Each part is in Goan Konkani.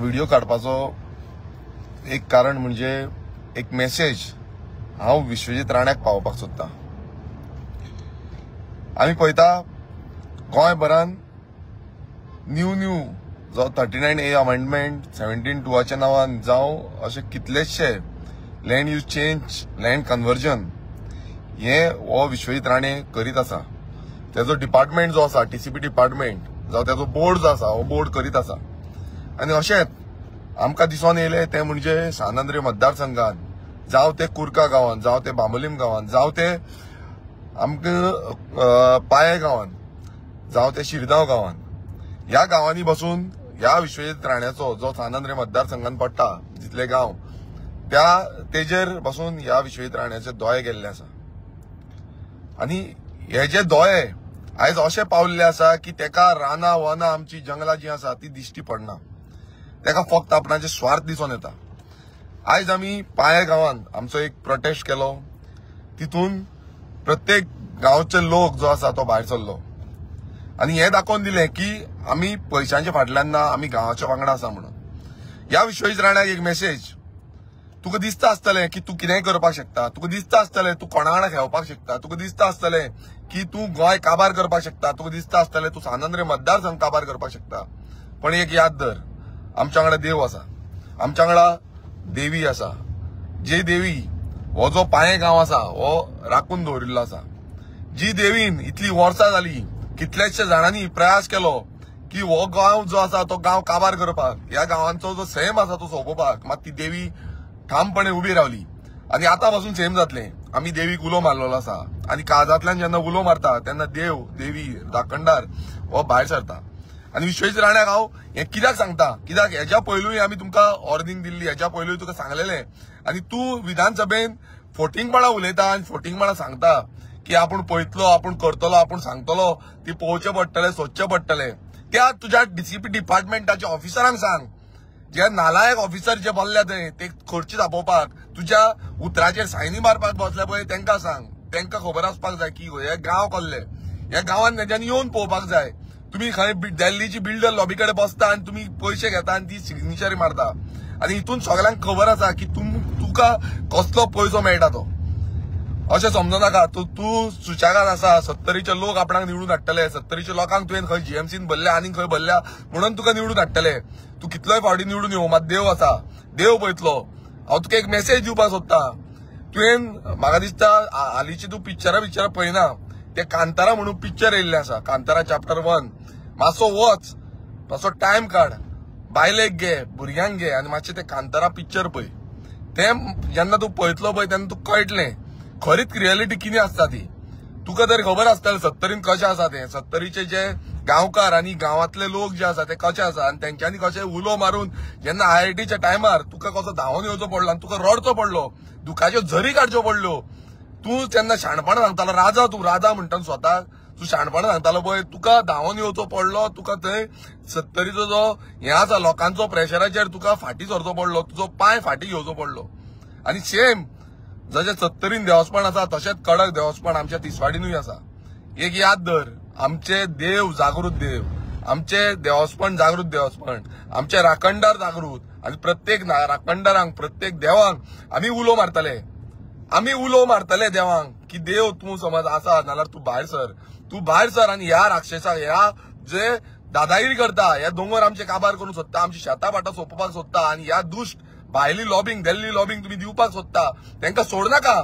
व्हिडिओ काडपाचो एक कारण म्हणजे एक मेसेज हांव विश्वजीत राण्याक पावोवपाक सोदतां. आमी पळयता गोंयभरान न्यू न्यू जो 39A amendment 17(2) नांवान जावं अशे कितलेशे land use change, land conversion हे हो विश्वजीत राणे करीत आसा. तेजो डिपार्टमेंट जो आसा टीसीपी डिपार्टमेंट जावं तेजो बोर्ड जो आसा हो बोर्ड करीत आसा. आनी अशेंच आमकां दिसोन येयलें तें म्हणजे सान आंद्रे मतदारसंघान जावं ते कुर्का गांवान, जावं ते बांबोलीम गांवान, जावं ते आमकां पाये गांवान, जावं ते शिरदांव गांवान, ह्या गांवांनी बसून ह्या विश्वजीत राण्याचो जो सान आंद्रे मतदारसंघान पडटा जितले गांव त्या तेजेर बसून ह्या विश्वजीत राण्याचे दोळे गेल्ले आसा. आनी हे जे दोळे आयज अशें पावल्ले आसा की तेका रानां वनां आमची जंगलां जी आसा ती दिश्टी पडना, तेका फक्त आपणाचे स्वार्थ दिसून येता. आयज आमी पाये गांवान आमचो एक प्रोटेस्ट केलो, तितून प्रत्येक गांवचे लोक जो आसा तो भायर सरलो आनी हें दाखोवन दिलें की आमी पयशांच्या फाटल्यान ना, आमी गांवाच्या वांगडा आसा म्हणून. ह्या विश्वजीत राण्याक एक मेसेज, तुका दिसता आसतलें की तूं कितेंय करपाक शकता, तुका दिसता आसतलें तूं कोणा वांगडा खेळपाक शकता, तुका दिसता आसतलें की तूं गोंय काबार करपाक शकता, तुका दिसता आसतलें तूं सान आंद्रे मतदारसंघ काबार करपाक शकता. पण एक याद धर, आमच्या वांगडा देव आसा, आमच्या वांगडा देवी आसा. जी देवी हो जो पाये गांव आसा हो राखून दवरिल्लो आसा, जी देवीन इतली वर्सां जाली कितल्याशे जाणांनी प्रयास केलो की हो गांव जो आसा तो गांव काबार करपाक, ह्या गांवांचो जो सैम आसा तो सोंपोवपाक, मात ती देवी ठामपणे उबी रावली. आनी आतां पासून सेम जातलें. आमी देवीक उलो मारलेलो आसा आनी काळजांतल्यान जेन्ना उलो मारता तेन्ना देव देवी राखणदार हो भायर सरता. आनी विश्वजीत राण्याक हांव हें कित्याक सांगता, कित्याक हेज्या पयलूय आमी तुमकां ऑर्डिंग दिल्ली, हेज्या पयलूय तुका सांगलेलें आनी तूं विधानसभेन फोटिंगपणां उलयता आनी फोटिंगपणां सांगता की आपूण पळयतलो, आपूण करतलो, आपूण सांगतलो, ती पळोवचें पडटलें, सोदचें पडटलें. त्या तुज्या डीसीपी डिपार्टमेंटाच्या ऑफिसरांक सांग, जे नालायक ऑफिसर जे बसल्या थंय ते खर्ची तापोवपाक तुज्या उतराचेर सायनी मारपाक बसले पळय तेंकां सांग, तेंकां खबर आसपाक जाय की हे गांव कसले, ह्या गांवान तेंच्यांनी येवन पळोवपाक जाय. तुमी खंय दिल्लीची बिल्डर लॉबी कडेन बसता आनी तुमी पयशे घेता आनी ती सिग्नेचर मारता आनी हितून सगळ्यांक खबर आसा की तुका कसलो पयसो मेळटा तो. अशें समजो नाका तूं सुशेगाद आसा, सत्तरीचे लोक आपणाक निवडून हाडटले, सत्तरीच्या लोकांक तुवें खंय जीएमसीन भरल्या आनी खंय भरल्या म्हणून तुका निवडून हाडटले. तूं कितलोय फावटी निवडून येवं, मात देव आसा, देव पळयतलो. हांव तुका एक मेसेज दिवपाक सोदता, तुवें म्हाका दिसता हालींची तूं पिक्चरां पळयना, ते कांतारा म्हणून पिक्चर येयल्लें आसा, कांतारा चॅप्टर 1. मातसो वच, मातसो टायम काड, बायलेक घे, भुरग्यांक घे आनी मातशें तें कांतारा पिक्चर पळय. तें जेन्ना तूं पळयतलो पळय तेन्ना तुका कळटलें खरीच रियलिटी कितें आसता ती. तुका तर खबर आसतलें सत्तरीन कशें आसा तें, सत्तरीचे जे गांवकार आनी गांवांतले लोक जे आसा ते कशे आसा आनी तेंच्यांनी कशें उलो मारून जेन्ना आयआयटीच्या टायमार तुका कसो धांवून येवचो पडलो आनी तुका रडचो पडलो, दुखाच्यो झरी काडच्यो पडल्यो. तूं तेन्ना शाणपणां सांगतालो, राजा तूं, राजा म्हणटा स्वताक, तूं शाणपणां सांगतालो पळय, तुका धांवून येवचो पडलो, तुका थंय सत्तरीचो जो हें आसा लोकांचो प्रेशराचेर तुका फाटीं सरचो पडलो, तुजो पांय फाटीं घेवचो पडलो. आनी सेम जशें सत्तरीन देवस्पण आसा तशेंच कडक देवस्पण आमच्या तिसवाडीनूय आसा. एक याद धर, आमचे देव जागृत देव, आमचे देवस्पण जागृत देवस्पण, आमचे राखणदार जागृत आनी प्रत्येक राखणदारांक, प्रत्येक देवांक आमी उलो मारतले, आमी उलो मारतले देवांक की देव तूं समज आसा नाल्यार तूं भायर सर, तूं भायर सर आनी ह्या राक्षसाक, ह्या जे दादागिरी करता, ह्या दोंगर आमचे काबार करूंक सोदता, आमची शेतां भाटां सोंपोवपाक सोदता आनी ह्या दुश्ट भायली लॉबिंग, दिल्ली लॉबिंग तुमी दिवपाक सोदता, तेंकां सोडनाका.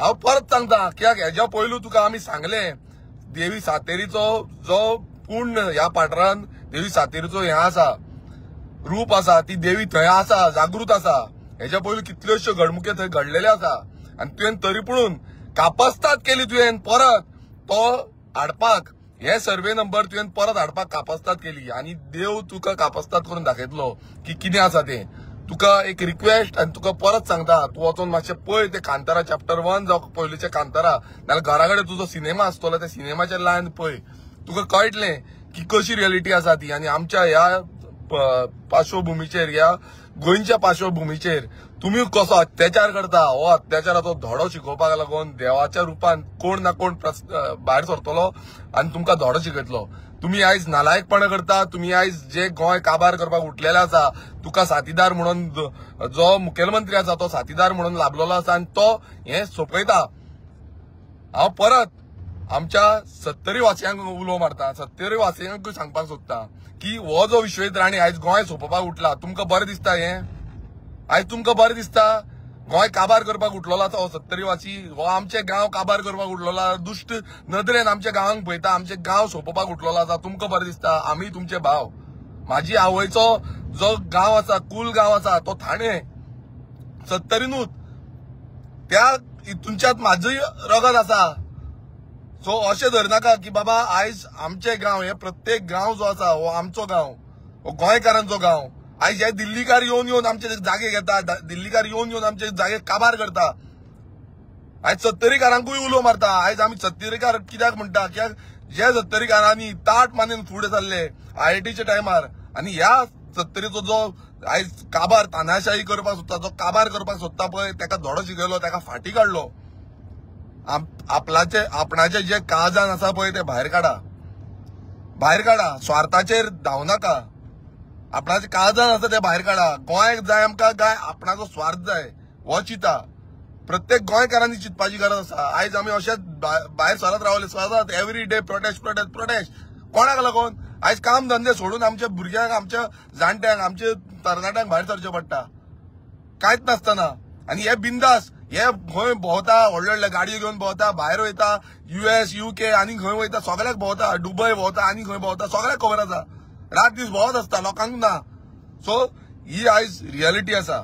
हांव परत सांगता, कित्याक हेज्या पयलू तुका आमी सांगलें देवी सातेरीचो जो पूर्ण ह्या पाठारान देवी सातेरीचो हें आसा रूप आसा, ती देवी थंय आसा, जागृत आसा. हेज्या पयलू कितल्योश्यो घडणुके थंय घडलेल्यो आसा आनी तुवें तरी पुणून कापस्ताद केली, तुवें परत तो हाडपाक, हे सर्वे नंबर तुवें परत हाडपाक कापस्ताद केली आनी देव तुका कापस्ताद करून दाखयतलो की कितें आसा तें. तुका एक रिक्वेस्ट आनी तुका परत सांगता, तूं वचोन मातशें पळय ते कांतारा चॅप्टर 1 जावं पयलींचे कांतारा, नाल्यार घरा कडेन तुजो सिनेमा आसतलो त्या सिनेमाचेर लायन पळय, तुका कळटलें की कशी रियलिटी आसा ती. आनी आमच्या ह्या पार्श्वभुमीचेर, ह्या गोंयच्या पार्श्वभुमीचेर तुमी कसो अत्याचार करता, हो अत्याचाराचो धडो शिकोवपाक लागून देवाच्या रुपान कोण ना कोण भायर सरतलो आनी तुमकां धडो शिकयतलो. तुमी आयज नालायकपणा करता. तुमी आयज जे गोंय काबार करपाक उठलेले आसा, तुका साथीदार म्हणून जो मुखेलमंत्री आसा तो साथीदार म्हणून लाभलेलो आसा आनी तो हें सोंपयता. हांव परत आमच्या सत्तरी वासियांक उलो मारता, सत्तरी वासियांकूय सांगपाक सोदता की हो जो विश्वजीत राणे आयज गोंय सोंपोवपाक उठला, तुमकां बरें दिसता हें? आयज तुमकां बरें दिसता गोंय काबार करपाक उठलेलो आसा हो सत्तरी वासी? हो आमचे गांव काबार करपाक उठलेलो, दुश्ट नदरेन आमच्या गांवांक पळयता, आमचे गांव सोंपोवपाक उठलेलो आसा. तुमकां बरें दिसता? आमी तुमचे भाव. म्हाजी आवयचो जो गांव आसा, कुल गांव आसा, तो ठाणे सत्तरीनूच, त्या हितूनच्यात म्हाजूय रगत आसा. सो अशें धरनाका की बाबा आयज आमचे गांव, हे प्रत्येक गांव जो आसा हो आमचो गांव, हो गोंयकारांचो गांव. आयज हे दिल्लीकार येवन येवन आमचे जागे घेता, दिल्लीकार येवन येवन आमचे जागे काबार करता. आयज सत्तरीकारांकूय उलो मारता. आयज आमी सत्तरीकार कित्याक म्हणटा, कित्याक जे सत्तरीकारांनी ताट मानेन फुडें सरले आयआयटीच्या टायमार, आनी ह्या सत्तरीचो जो आयज काबार तानाशाही करपाक सोदता, जो काबार करपाक सोदता पळय, ताका धडो शिकयलो, ताका फाटी काडलो. आपणाचे आपणाचे जे काळजान आसा पळय ते भायर काडा, भायर काडा. स्वार्थाचेर धांवनाका. आपणाचे काळजान आसा ते भायर काडा. गोंय जाय आमकां, काय आपणाचो स्वार्थ जाय हो चिंता प्रत्येक गोंयकारांनी चिंतपाची गरज आसा. आयज आमी अशेंच भायर सरत रावले, सरत every day protest protest protest. कोणाक लागून? आयज काम धंदे सोडून आमच्या भुरग्यांक, आमच्या जाणट्यांक, आमच्या तरणाट्यांक भायर सरचें पडटा कांयच नासतना. आनी हे बिंदास हे खंय भोंवता, व्हडले व्हडले गाडयो घेवन भोंवता, भायर वयता, US UK आनी खंय वयता, सगळ्याक भोंवता, दुबय भोंवता आनी खंय भोंवता, सगळ्याक खबर आसा. रात दीस भोंवत आसता, लोकांक ना. सो ही आयज रियलिटी आसा.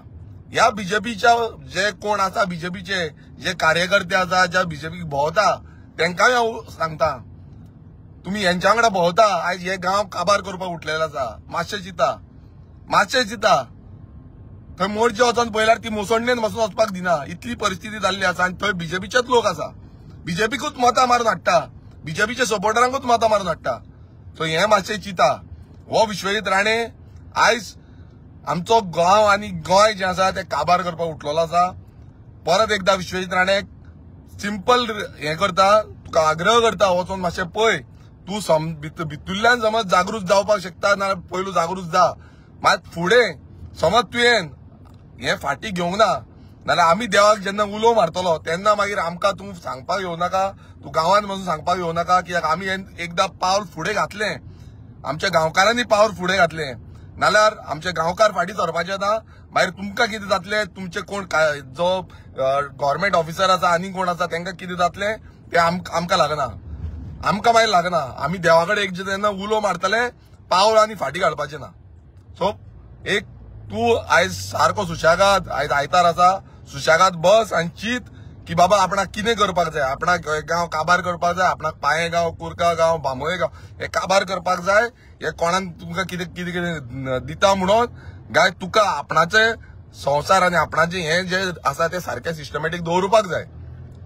ह्या बीजेपीच्या जे कोण आसा, बीजेपीचे जे कार्यकर्ते आसा, ज्या बीजेपीक भोंवता, तेंकांय हांव सांगता, तुमी हेंच्या वांगडा भोंवता, आयज हे गांव काबार करपाक उठलेले आसा. मातशें चिंता, मातशें चिंता. थंय मोर्चे वचोन पळयल्यार ती मोसणेन बसून वचपाक दिना, इतली परिस्थिती जाल्ली आसा. आनी थंय बीजेपीचेच लोक आसा, बीजेपीकूच मतां मारून हाडटा, बीजेपीच्या सपोर्टरांकूच मतां मारून हाडटा. सो हें मातशें चिंता. हो विश्वजीत राणे आयज आमचो गांव आनी गोंय जें आसा तें काबार करपाक उठलेलो आसा. परत एकदा विश्वजीत राणे सिंपल हें करता, तुका आग्रह करता, वचोन मातशें पळय, तूं भितुल्ल्यान समज जागृत जावपाक शकता, ना पयलू जागृत जा, मात फुडें समज तुवें हें फाटी घेवंक ना नाल्यार आमी देवाक जेन्ना उलो मारतलो तेन्ना मागीर आमकां तूं सांगपाक येवं नाका, तूं गांवांत वचून सांगपाक येवं नाका कित्याक आमी एकदां पावल फुडें घातलें, आमच्या गांवकारांनी पावल फुडें घातलें, नाल्यार आमचे गांवकार फाटीं सरपाचे ना. मागीर तुमकां कितें जातलें, तुमचे कोण जो गव्हर्मेंट ऑफिसर आसा आनी कोण आसा तांकां कितें जातलें तें आमकां लागना, आमकां मागीर लागना. आमी देवा कडेन एक जेन्ना उलो मारतले पावल आनी फाटीं काडपाचें ना. सो एक तूं आयज सारको सुशेगाद, आयज आयतार आसा, सुशेगाद बस आनी चीत की बाबा आपणाक कितें करपाक जाय, आपणाक गांव काबार करपाक जाय, आपणाक पायें गांव, कुरका गांव, बांबोळे गांव हे काबार करपाक जाय. हे कोणाक तुमकां कितें कितें कितें दिता म्हणून गाय तुका आपणाचे संवसार आनी आपणाचे हे जे आसा ते सारकें सिस्टमॅटीक दवरुपाक जाय.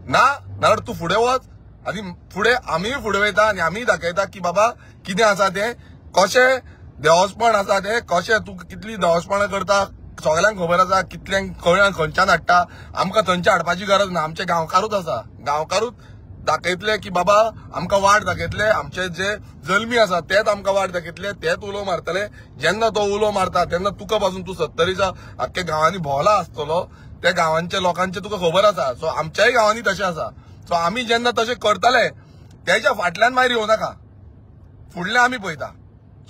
ना नाल्यार तूं फुडें वच आनी फुडें आमीय फुडें वयता आनी आमीय दाखयता की बाबा कितें आसा तें, कशें देवस्पण आसा तें, कशें तूं कितली देवस्पणां करता सगळ्यांक खबर आसा, कितल्यांक खंय खंयच्यान हाडटा. आमकां थंयच्यान हाडपाची गरज ना, आमचे गांवकारूच आसा, गांवकारूच दाखयतले की बाबा आमकां वाट दाखयतले, आमचे जे जल्मी आसा तेच आमकां वाट दाखयतले, तेच उलो मारतले. जेन्ना तो उलो मारता तेन्ना तुका पासून तूं सत्तरीच्या आख्ख्या गांवांनी भोंवला आसतलो, त्या गांवांच्या लोकांचे तुका खबर आसा. सो आमच्याय गांवांनी तशें आसा. सो आमी जेन्ना तशें करतले तेच्या फाटल्यान मागीर येवं नाका, फुडलें आमी पळयता.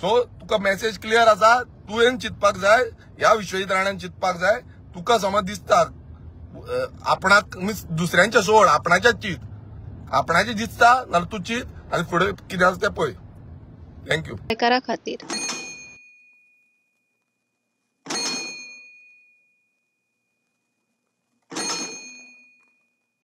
सो तुका मेसेज क्लियर आसा, तुवें चिंतपाक जाय, ह्या विश्वजीत राण्यान चिंतपाक जाय. तुका समज दिसता आपणाक मिन्स दुसऱ्यांचे सोड, आपणाचेच चिंत, आपणाचें दिसता नाल्यार तूं चिंत आनी फुडें कितें आसा तें पळय. Thank you. खातीर.